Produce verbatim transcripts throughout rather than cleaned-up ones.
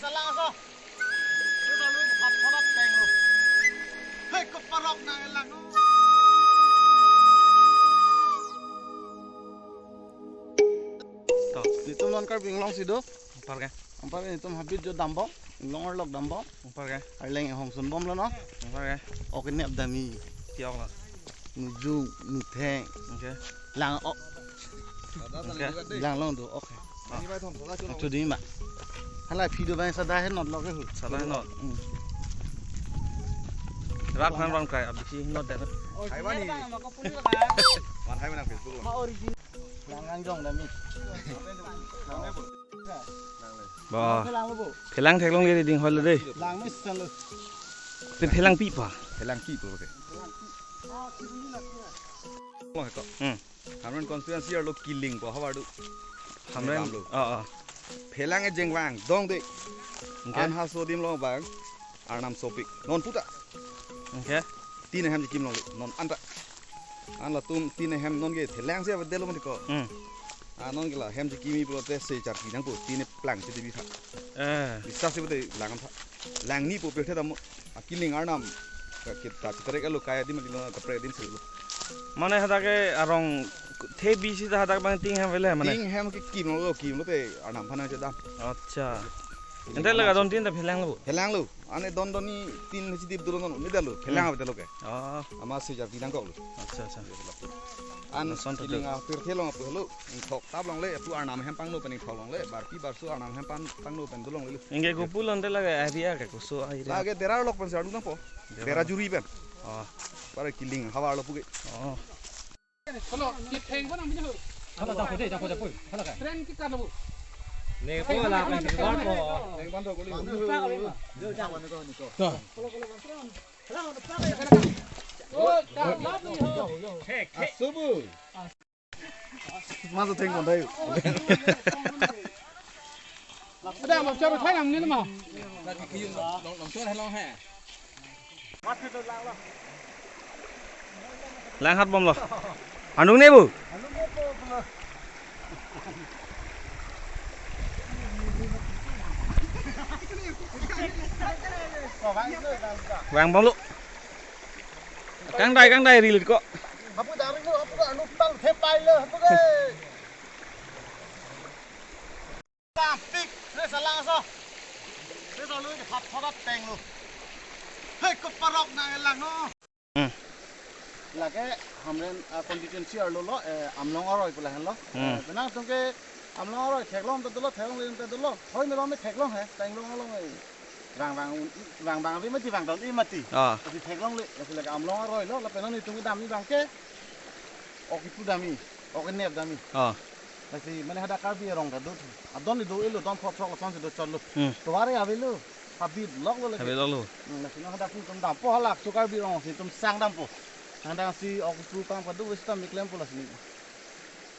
Salang aso. Sudah lu, hap, hap, peng lu. Hei, keparok na elang. To. Netum non Karbi Anglong si do. Anpar ke? Anpar netum habit jo dambom. Anglong arlok dambom. Anpar ke? Arleng hongsun bomlo no. Anpar ke? Ok, nep dami. Tiok lo. Nuju, nutheng. Okay. Lang ok. Okay. Lang long do ok. Ah. Achu di ma. Hala video bang sada he not lo ke hu. Sada he not. Hmm. Rak han rong kai abisi not deh. Hai mani. Man hai mana Facebook lo. Lang lang jong dami. Ba. Phelang theklongle ding hol de. Lang mes salo. Pen phelang pi pa. Phelang pi pa ke. Lo ko. Hmm. Hamren constituency arlo Kiling ko havar do. Hamren. Hamren lo. Ah, ah. Phelang e jengvang dong de. Okay. An haso adim lo bang. Arnam sopik. Non puta. Okay. Tin ahem jikim longle. Non anta. An latum tin ahem non ke thelang si avedetlo mati ko. Hmm. Ah, non ke la hem jikimi pulote se char kinang po. Tin e plang si dibi tha. Eh. Bisa si bote lang tha. Lang ni po pirthe dam. Akiling Arnam. Ka kit ta chiterek alo kaya di mati lo, kaprek adim si lo. Mane hadak ke arong the bisi ta hadak bang tin ahem avelo mane. Tin ahem ke kim lo, kim lote Arnam aphan chedam. Acha. Ante laga don tin ta phelang lo. Phelang lo. Ane don don ni tin hisi dip dolo non, ni dalo. Phelang Hmm. Avedetlo ke. Oh. Ama se jab dinang kok lo. Acha, acha. An Lason to Kiling do. A pirthe long apo lo. Ingthok tap longle, apu Arnam ahem pangno pen ingthok longle, barpi barso Arnam ahem pan pangno pen do longle lo. Ingke kopu lo ante laga area ke koso area. Lake Dera arlok pen si arlu nangpo. Dera. Dera juri pen. Oh. Para Kiling havar lo puke. Oh. Hello, ki theng ko nang bini ho. Hala, japo de, japo, japo. Hala ka. Train ki kar lo. Ne ko la ka si bar ko. Theng ban do ko li. To. Oh, da, da, da, yo. Asubu. Mas theng kon dai. Ada ma char thai nam ni ma. Lang hat bomlo. Anung ne bu. Vang bomlo. Kangdai, kangdai rilit ko. Hapu dari lo, hapu anu tang thepai lo, hapu ke. Kapik, re salang aso. Re salang ke hap hap peng lo. Hei, keparok na elang no. Hmm. Lake Hamren, ah, constituency arlo lo, eh, Amlong aroi pu lahenlo. Hmm. Eh, penang atum ke Amlong aroi theklong ta dolo, theklongle ta dolo. Hoi melo me theklong he, theklong along he. Vang vang un, vang vang ave mati, vang don i mati. Ah. Tapi theklongle, lake Amlong aroi lo, lapen non netum kedam i bang ke. Ok ipu dami, ok nep dami. Ah. Lasi mane hadak Karbi arong ta do. Adon ni do elo, don pho throk lason si do chotlo. Hmm. Tovar e avelo. Habit lok lo lake. Habit lok lo. Hmm, lasi non hadak netum dampo halak so Karbi arong si netum sang dampo. Nang dang si ok ipu pang padu wis tam mi klempo lasi ni.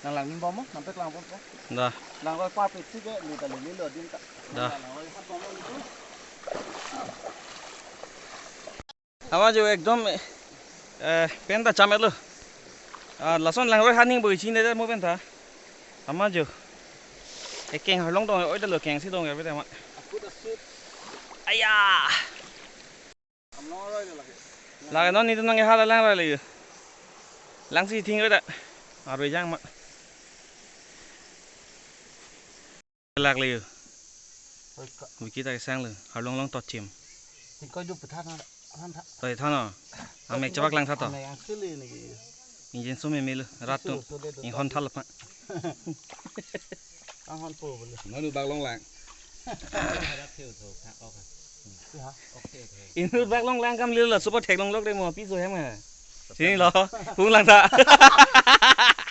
Nang lang ni bom mo, nang pek lang bom ko. Da. Lang roi par pek si ke, ni ta lili lo din ta. Da. Lang roi hat bom lo ni tu. Ama jo ekdom, eh, pen ta cham-et lo. Ah, lason langroi haning boi chin de mo pen ta. Ama jo. Ekeng harlong dong, oi da lo keng si dong ya bete ama. Akut asut. Aya. Amlong aroi lo lake. Lake non netum nang hala lang roi le yo. Lang si thing oi da. Aroi jang ma. Lak le yo. Oi ka. Wiki ta kesang lo. Harlong long tot chim. Tingkoi du pethan han tha. Toi than no. Amek chebak lang tha to. Amek ang sili ni ki. Injin so meme lo. Rat tum. So, so de do. Inghon thal pa. Ang hon po bole. Nanu bak long lang. Rat theu tho kha ok. Ya. Ok, ok. Inut bak long lang kam lilo la, super theklong lok de mo pi so hem ha. Sini lo. Hung lang tha.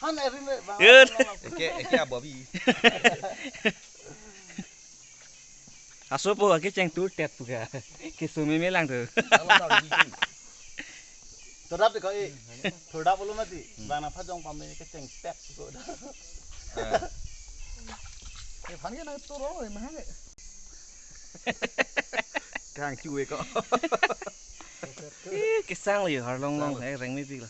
Han erin le bang. Yun. Eke, eke abobi. Aso po ke cheng tur tet pu ka. Ke so meme lang tu. Todap de ko e. Todap lo mati. Bang na phajong pame ke cheng tet ko. Eh. Eh, phan ke na turo e mahang e. Kang chu e ko. Eh, kesang lo yo harlong long, eh, reng mepik lo.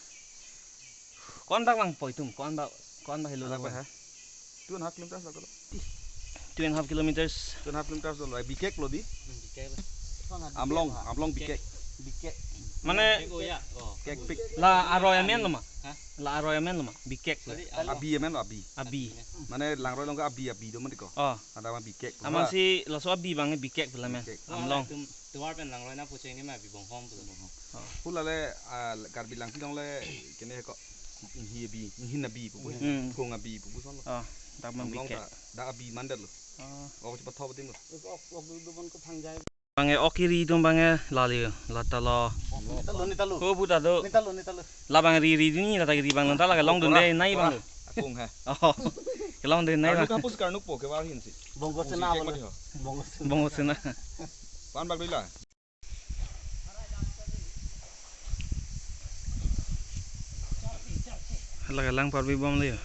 Kon bak lang poi tum, kon bak, kon bak helo. Anak lo. Bak ha? Tun hak lim tas lo ko. Two and a half kilometers. Two and a half kilometers dolo. Bikek lo di. Amlong, Amlong Bikek. Bikek. Mane Bikek, oh, ya. Oh. Kek pik. La aroi amen lo ma? Hah? La aroi amen lo ma? Bikek lo. Sorry, Amlong. Abi amen lo, abi. Abi. Mane langroi along ke abi, abi do mati ko. Oh. Ada ma Bikek. Aman si laso abi abang Bikek pula men. Bikek. Amlong. Tum, tuar pen langroi na pucheng ni ma abi bonghom pulo. Oh. Pulale, ah, Karbi Langpi along le kene ko. Inghi abi, inghin abi pu pu. Hmm. Phung abi pu pu son lo. Oh, dak abang Amlong Bikek. Ta, dak abi mandet lo. Oh. Ok, cepat thop tim lo. Ok, ok, dubon ko phangjai. Abang ok ri atum abang lali, la ta lo. Neta lo, neta lo. Ko bu ta do. Neta lo, neta lo. La abang ri ri duni, la ta ri abang nonta la kelong dun dei nai abang. Akung ha. Oh. Kelong dun dei abang. Karnuk hapus karnuk po ke war hin si. Bonggo sena. Bonggo sena. Bonggo sena. Pan bak doi la. Hala kelang parbi bom le.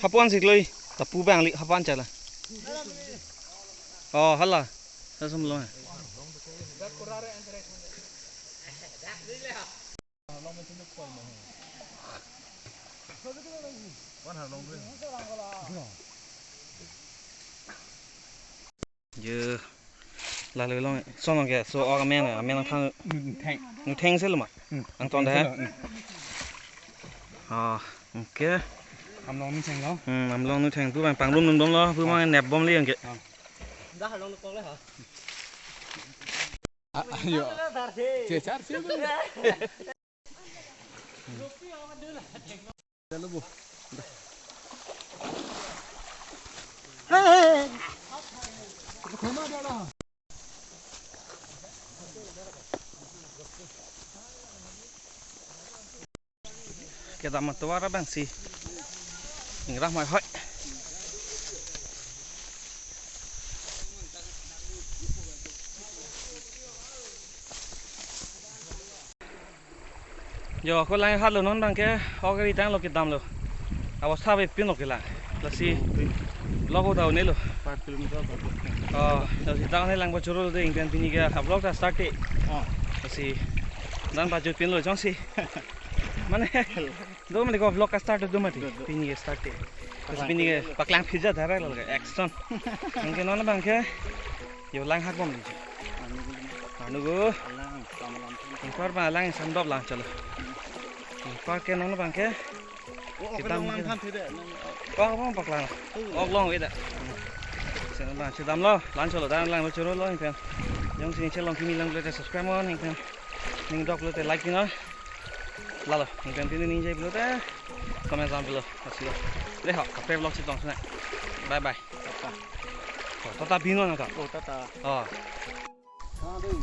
Hapuan si kloi, lapu abang li hapuan chala. Oh, hala. Sasum lo. Je, lalu long, son long ke, so ok amen, amen thang. Nutheng. Nutheng si lo ma? Hmm. Angton dah. Hmm. Ah, oke. Amlong nutheng lo. Hmm, Amlong nutheng pu abang pangrum nung dom lo, pu abang nep bom li yang ke. Ah. Dah long kok le ha. Ah, ayo. Cesar sih. Kedam atovar abang si ingrahmai hoi. Jo, ko lang hat lo non abang ke, ok ri tang lo kedam lo. Abostha ave pin lo ke la. Lasi vlog ta un-e lo. Five kilometer. Oh, lasi tang ne lang pachoro de ingpen pini ke vlog ta start te. Oh. Lasi dan pachot pin lo jongsi. Mane, do mane ko vlog ka start do mati. Do, do. Pini ke start te. Lasi pini ke paklang phija dhara lo ke action. Anke non abang ke. Jo lang hak bom ni. Anu go. Lang, sama lang. Ingkor abang lang samdop lang chalo. Ingkor ke non abang ke. Oh, ok, kedam lang ke. Lang than thide. Oh, abang paklang. Oh. Ok long ave da. Sen abang kedam lo, lang chalo, dan lang lo choro lo ingpen. Jongsi channel along kimi lang pulote subscribe non ingpen. Ning dok pulote like non. Lalo, ingpen pini ning jai pulote comment dam pulo. Lasi lo. Le ho, kaprek vlog chetong sena. Bye bye. Tata. Oh, tata bino na ta. Oh, tata. Oh. Ah, dei.